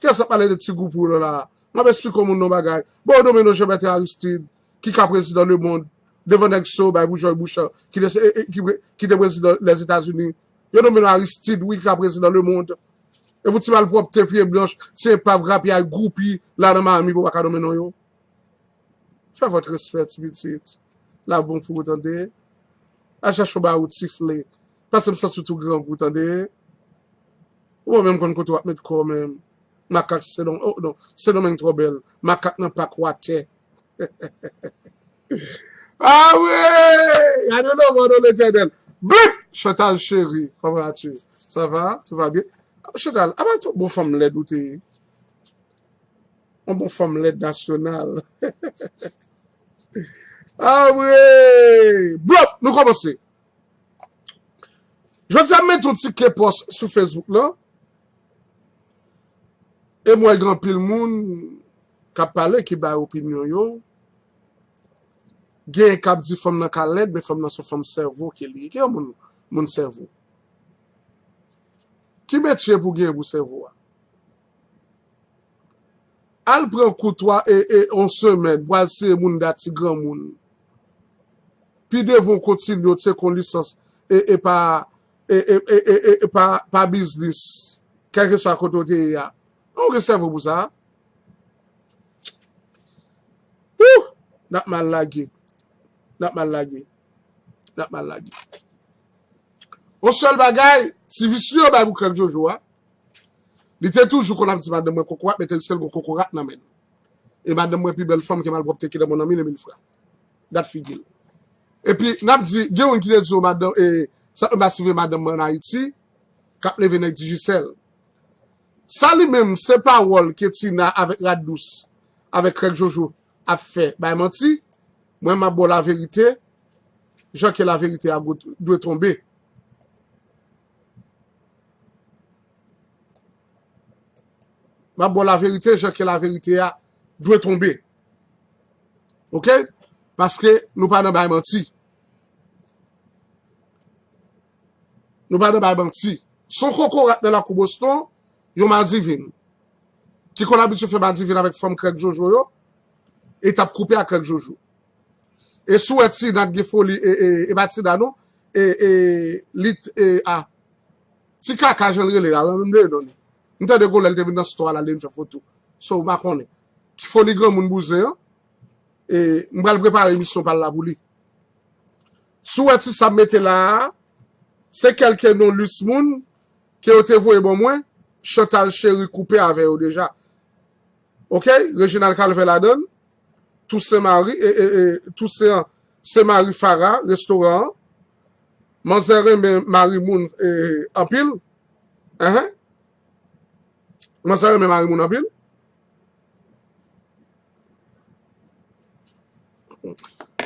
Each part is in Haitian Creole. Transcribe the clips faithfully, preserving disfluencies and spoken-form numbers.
Kiyès ap pale de ti gwoup ou la? M ap esplike yon moun yon bagay. Bon, yo nonmen non Jean Bertrand Aristide, ki ka prezidan lemonn, devan nèg so bay pou George Bush, ki te, e, e, ki pre- ki te prezidan Lèzetazini. Yo nonmen non Aristide, wi, ki ka prezidan lemonn. E pou ti malpwòpte, pye blanch, ti enpav, grapyay, gwoupi, la nan Miami, pou pa ka nonmen non yo. Fè vòt respè, ti pitit. L ap bon pou ou, tande. Al chache yon bagay ou tifle. Paske m santi w tou grangou, tande. Ou menm konn kote w ap met kò w menm. Makak Sendomeng, oh non, Sendomeng twò bèl. Makak nan pak watè. Ah wi! Gade non, mwen non Letènèl. Blip! Chantal chérie, comment vas-tu? Ça va? Tout va bien? Chantal, apa yon bon fanm lèd ou te ye? Yon bon fanm lèd nasyonal. Ah wi! Blop! Nou kòmanse. Jodi a, m mete yon ti ke pòs sou Facebook lan. E m wè gen anpil moun k ap pale, ki bay opinyon yo. Gen k ap di fanm nan ka lèd, men fanm nan se yon fanm sèvo ke li ye. Gen yon moun, moun sèvo. Ki metye pou gen pou sèvo a? Al pran koutwa e, e yon semèn pou al siye mounda ti granmoun. Pi devan w kontinye, w tcheke yon lisans e, e pa, e, e, e, e, e, e pa, pa biznis, kèlkeswa kote w te ye a. Ou gen sèvo pou sa? Wouh! N ap mal lage. N ap mal lage. N ap mal lage. Yon sèl bagay, ti visye yo bay pou Krèk Jojo a. Li te toujou konn ap di madanm mwen kokorat, men te riske l gon kokorat nan men l. E madanm mwen pi bèl fanm ke malpwòpte ki nan mond nan mil e mil fwa. Gad figi l. Epi, n ap di, gen youn ki te di yo madanm, e, sa m pa sive madanm mwen ann Ayiti, k ap leve nèg Digicel. Sa li menm, se pawòl ke Tina avèk Rad Dous, avèk Krèk Jojo ap fè, bay manti. Mwen, m ap ba w laverite, jan ke laverite a go- dwe tonbe. M ap ba w laverite, jan ke laverite a dwe tonbe. Oke? Paske nou pa nan bay manti. Nou pa nan bay manti. Se yon kokorat nan lakou Boston, yon madivin, ki konn abitye fè madivin avèk fanm Krèk Jojo yo, e t ap koupe ak Krèk Jojo. E si w wè Tina t gen foli, e, e, e pa Tina non, e, e, li t, e, a, Ti Kaka jan l rele la, mwen menm m bliye non li. M tande gon lè l te vin nan store a, l al vin fè foto. So, m pa konnen. Ki foli granmoun bouzen an, e, m pral prepare emisyon pa l la pou li. Si w wè ti sa m mete la a, se kèlke non lis moun ke yo te voye ban mwen, Chantal Chérie koupe avè yo deja. Oke? Reginald Calvert ladan l, Toussaint Marie, e, e, e, Toussaint an, se mari Farah, restoran an. Manzè renmen mari moun, e, anpil. Enhen. Manzè renmen mari moun anpil.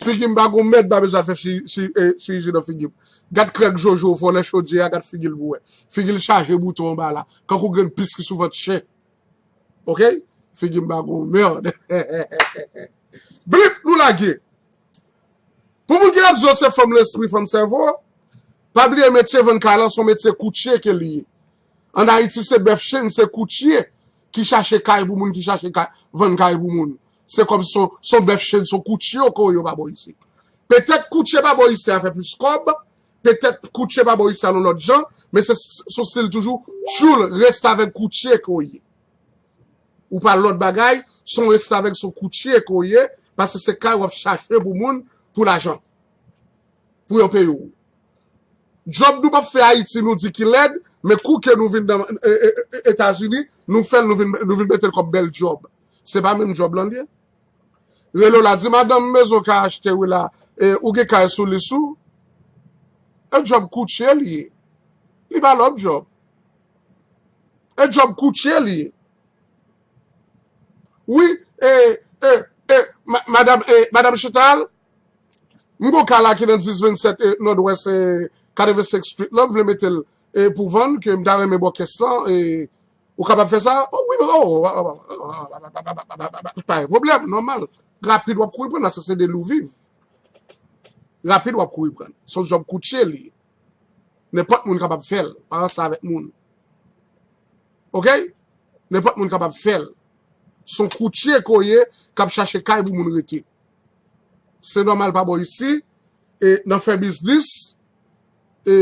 Figi m pa gon mèd, pa bezwen fè chi- chi- e, chiriji nan figi m. Gad Krèk Jojo vòlè chodyè a, gad figi l pou wè. Figi l chaje bouton anba la, kankou grenn pis ki sou vant chen. Oke? Figi m pa gon mèd. Blip, nou lage. Pou moun ki ap di yo se fanm lespri, fanm sèvo, pa bliye metye vann kay lan se yon metye koutye ke li ye. Ann Ayiti, se bèf chen, se koutye ki chache kay pou moun, ki chache kay, vann kay pou moun. Se kòm se yon, se yon bèf chen, se yon koutye yo ke w ye, yo pa ba w isi. Petèt koutye pa ba w isi a fè plis kòb, petèt koutye pa ba w isi a yon lòt jan, men se, se yon stil toujou, tchoul, restavèk koutye ke w ye. Ou pa lòt bagay, se yon restavèk, se yon koutye ke w ye, paske se kay w ap chache pou moun, pou lajan, pou yo peye w. Djòb nou p ap fè Ayiti, nou di ki lèd, men kou ke nou vin nan, e, e, e, Etazini, nou fè l, nou vin, nou vin mete l kòm bèl djòb. Se pa menm djòb lan l ye? Rele w la, di, madanm, m bezwen w ka achte wi la, e, ou gen kay sou lis ou? E djòb koutye li ye. Li pa lòt djòb. E djòb koutye li ye. Wi, e, e, e, ma- madanm, e, madanm Chantal, m gon kay la ki nan dis vennsèt, e, Nòdwès, e, katrevensenk Street lan, m vle mete l, e, pou vann, ke m ta renmen ba w kès lan, e, ou kapab fè sa? O, wi, o, pa gen pwoblèm, nòmal. Rapid w ap kouri pran l, paske se de li w viv. Rapid w ap kouri pran l. Se yon djòb koutye li ye. Nenpòt moun kapab fè l, pa ranse avèk moun. Oke? Nenpòt moun kapab fè l. Se yon koutye ke w ye k ap chache kay pou moun rete. Se nòmal pa bò isi, e nan fè biznis, e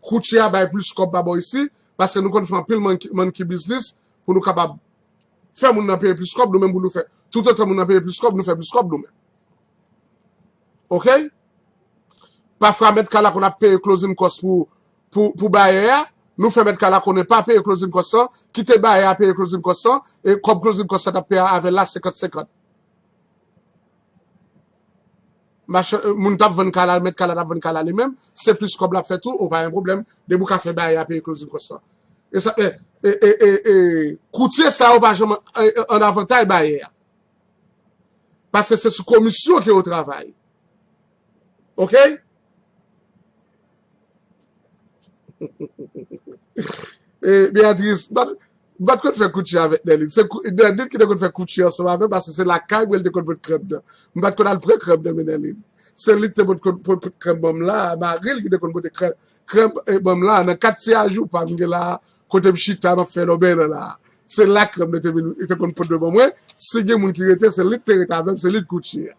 koutye a bay plis kòb pa bò isi, paske nou konn fè anpil monkey, monkey biznis pou nou kapab fè moun nan peye plis kòb, nou menm pou nou fè. Toutotan moun nan peye plis kòb, nou fè plis kòb nou menm. Oke? Pafwa mèt kay la konn ap peye closing cost pou, pou, pou bayè a, nou fè mèt kay la konnen pa peye closing cost lan, kite bayè a peye closing cost lan, e kòb closing cost lan t ap peye avè l la senkant senkant. Machan, moun t ap vann kay la, mèt kay la t ap vann kay la li menm, se plis kòb l ap fè tou, o pa gen pwoblèm, depi w ka fè bayè a peye closing cost lan. E sa, e, e, e, e, e, koutye sa yo pa janm an, e, e, an avantay bayè a. Paske se sou komisyon ke yo travay. Oke? E, Beatrice, m pa, m pa t konn fè koutye avèk Nèlin. Se kou-, Nèlin ki te konn fè koutye ansanm avè m, paske se lakay mwen li te konn pote krèm nan. M pa t konn al pran krèm nan men Nèlin. Se li ki te pot-, konn pot-, pot krèm ban m la, mari l ki te konn pote krèm, krèm, e, ban m la, nan kat ti ajou pa m gen la, kote m chita, m ap fè lòbèy nan la. Se la krèm nan te vin, li te konn pote ban mwen. Si gen moun ki rete, se li ki te rete avè m, se li ki koutye.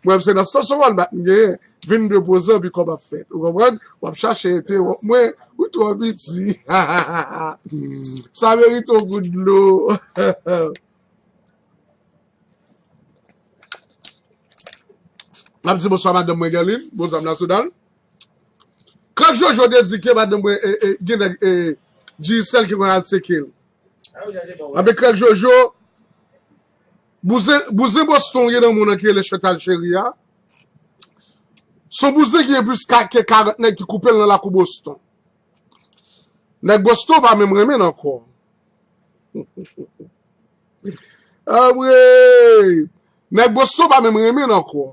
Mwen, se nan Soso Walmart m genyen. Vin depoze, epi kòb ap fèt. Ou konprann? W ap chache ete wòp mwen, ou twò piti. Sa merite yon gout dlo. M ap di bonswa madanm mwen Guerline, bonswa Nasyonal. Krèk Jojo te di ke madanm mwen, e, e, gen nèg, e, Digicel ki konn al tcheke l. Anben Krèk Jojo, bouzen, bouzen Boston gen nan moun nan ki rele Chantal Chery a. Se yon bouzen ki gen plis ka, ke karant nèg ki koupe l nan lakou Boston. Nèg Boston pa menm renmen l ankò. Anmwey! Nèg Boston pa menm renmen l ankò.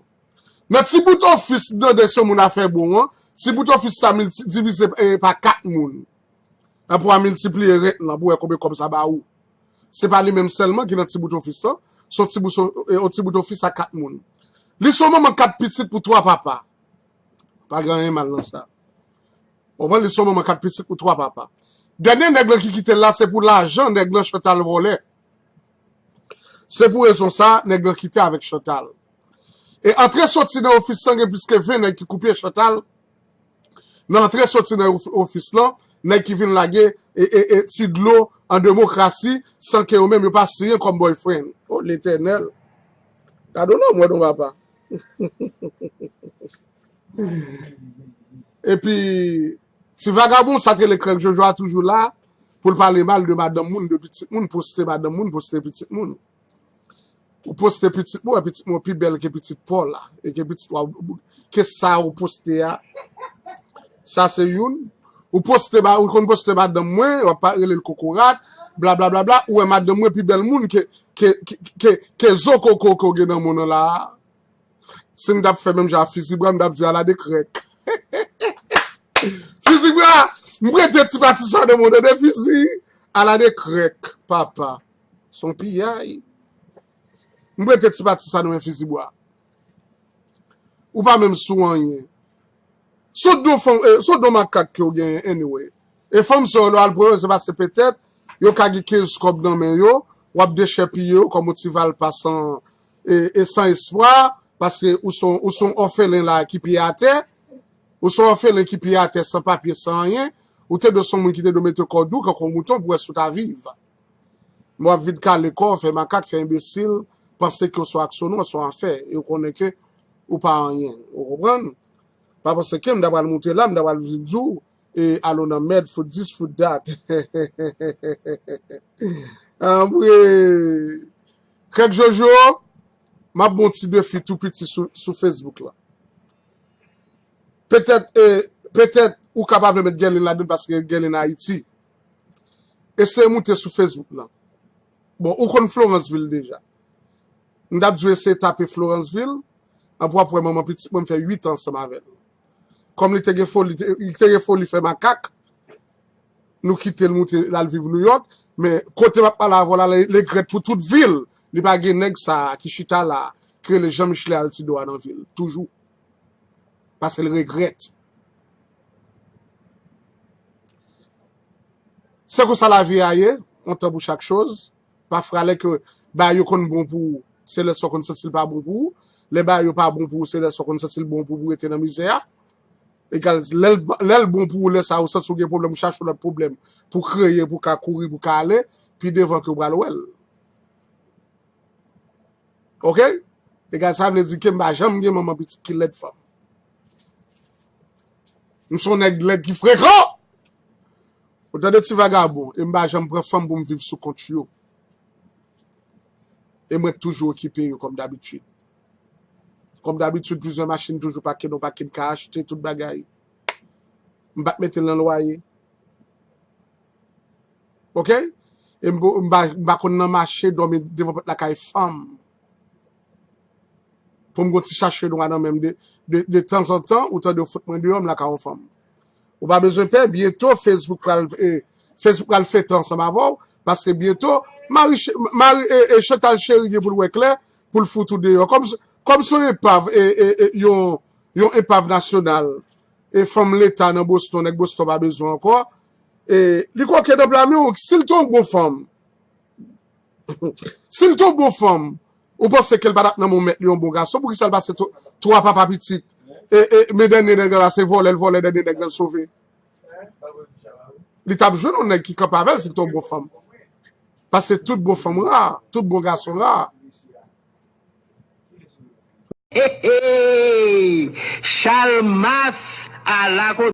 Nan ti bout ofis nan de se moun afè bon an, ti bout ofis sa milti-, divize, e, pa kat moun. Apre w a miltipliye rent lan pou wè konbyen kòb sa ba ou. Se pa li menm sèlman ki nan ti bout ofis lan, se yon ti bout, e, yon ti bout ofis a kat moun. Li se yon manman kat pitit pou twa papa. Pa gen anyen mal nan sa. Ou konprann? Li se yon manman kat pitit pou twa papa. Dènye nèg lan ki kite l la, se pou lajan nèg lan Chantal vòlè. Se pou rezon sa, nèg lan kite avèk Chantal. E antre soti nan ofis lan, gen plis ke ven nèg ki koupe Chantal. Nan antre soti nan of-, ofis lan, nèg ki vin lage, e, e, e, ti dlo an demokrasi, san ke yo menm yo pa siyen kòm boyfriend. O Letènèl! Gade yon nonm, wè non papa. Epi, ti vagabon sa te rele Krèk Jojo a toujou la pou l pale mal de madanm moun, de pitit moun, poste madanm moun, poste pitit moun. Ou poste pitit mwen, pitit mwen pi bèl ke pitit pa w la. E ke pitit w a, ke sa ou poste a. Sa se youn. Ou poste, ba, ou konn poste madanm mwen, w ap pa rele l kokorat, bla, bla, bla, bla. Ou wè madanm mwen pi bèl moun ke, ke, ke, ke, ke zo koko ke w gen nan mond lan la a. Si m t ap fè menm jan a Fizibwa, m t ap di ala de krèk. Fizibwa, m prete ti pati sa nan mond lan de Fizi. Ala de krèk, papa. Se yon piyay. M prete ti pati sa nan men Fizibwa. Ou pa menm sou anyen. Se yon don fanm, e, se yon don makak ke w genyen, anyway. E fanm sa yo, lè w al pran yo, se paske petèt, yo ka gen kenz kòb nan men yo, w ap dechèpiye yo kòm yon ti valpa san, e, e san espwa, paske ou se yon, ou se yon òfelen la ki pye atè, ou se yon òfelen ki pye atè san papye, san anyen, ou te dwe se yon moun ki te dwe mete kò di w kankou yon mouton pou wè si w ta viv. Men w ap vin kale kò w, fè makak, fè enbesil, panse ke w se yon aksyonè, w se yon afè, e w konnen ke ou pa anyen. Ou konprann? Pa panse ke m ta pral moute la, m ta pral vin di w, e, al w nan mèd, fout dis, fout dat. Anmwey! Krèk Jojo, m ap ba w ti defi tou piti sou, sou Facebook la. Petèt, e, petèt ou ka pa vle met Guerline ladan l paske Guerline Ayiti. Eseye moute sou Facebook lan. Bon, ou konn Floransvil deja. M t ap di w eseye tape Floransvil, apre w ap wè manman pitit mwen, m fè uit an ansanm avè l. Kòm li te gen foli, li te, li te gen foli fè makak, nou kite l moute l al viv Nouyòk, men kote m ap pale avè w la, li regrèt pou tout vi l, li pa gen nèg sa a ki chita la, ki rele Jean Michelet Altido a nan vi l, toujou. Paske l regrèt. Se konsa lavi a ye. yon tan pou chak choz. Pafwa lè ke bagay yo konn bon pou ou, se lè sa w konn santi l pa bon pou ou. Lè bagay yo pa bon pou ou, se lè sa w konn santi l bon pou ou pou w rete nan mizè a. Egal, lè l, lè l bon pou ou, lè sa ou santi w gen pwoblèm, ou chache yon lòt pwoblèm pou kreye, pou w ka kouri, pou w ka ale pi devan ke w pral wè l. Oke? Egal, sa vle di ke m pa janm gen manman pitit ki lèd fanm. M se yon nèg lèd ki frekan! Ou tande ti vagabon, e m pa janm pran fanm pou m viv sou kont yo. E mwen toujou okipe yo kòm dabitid. Kòm dabitid, plizyè machin toujou pake nan pakin ka achte tout bagay. M pa t mete l nan lwaye. Oke? E m, m pa, m pa konn nan mache dòmi devan pòt lakay fanm. Pou m gon ti sachè nwa nan men m de, de, de tanzantan, ou tande yo fout mwen deyò, m lakay yon fanm. Ou pa bezwen pè, byento Facebook pral, eh, Facebook pral fete ansanm avè w, paske byento, Mari, Mari, eh, eh, Chantal Chery gen pou l wè klè, pou l fout ou deyò. Kòm, kòm se yon epav, eh, eh, eh, yon, yon epav nasyonal, e fanm leta nan Boston, nèg Boston pa bezwen ankò, e li koke nan pla men w, si l te yon bon fanm, si l te yon bon fanm, ou panse ke l pa t ap nan men yon mèt li, yon bon gason? Poukisa l pase twa papa pitit? E, e, men dènye nèg la se vòlè, l vòlè dènye nèg la l sove. Li t ap jwenn yon nèg ki kanpe avè l si l te yon bon fanm. Paske tout bon fanm ra, tout bon gason ra. Hey, hey, Chalmas ala kote.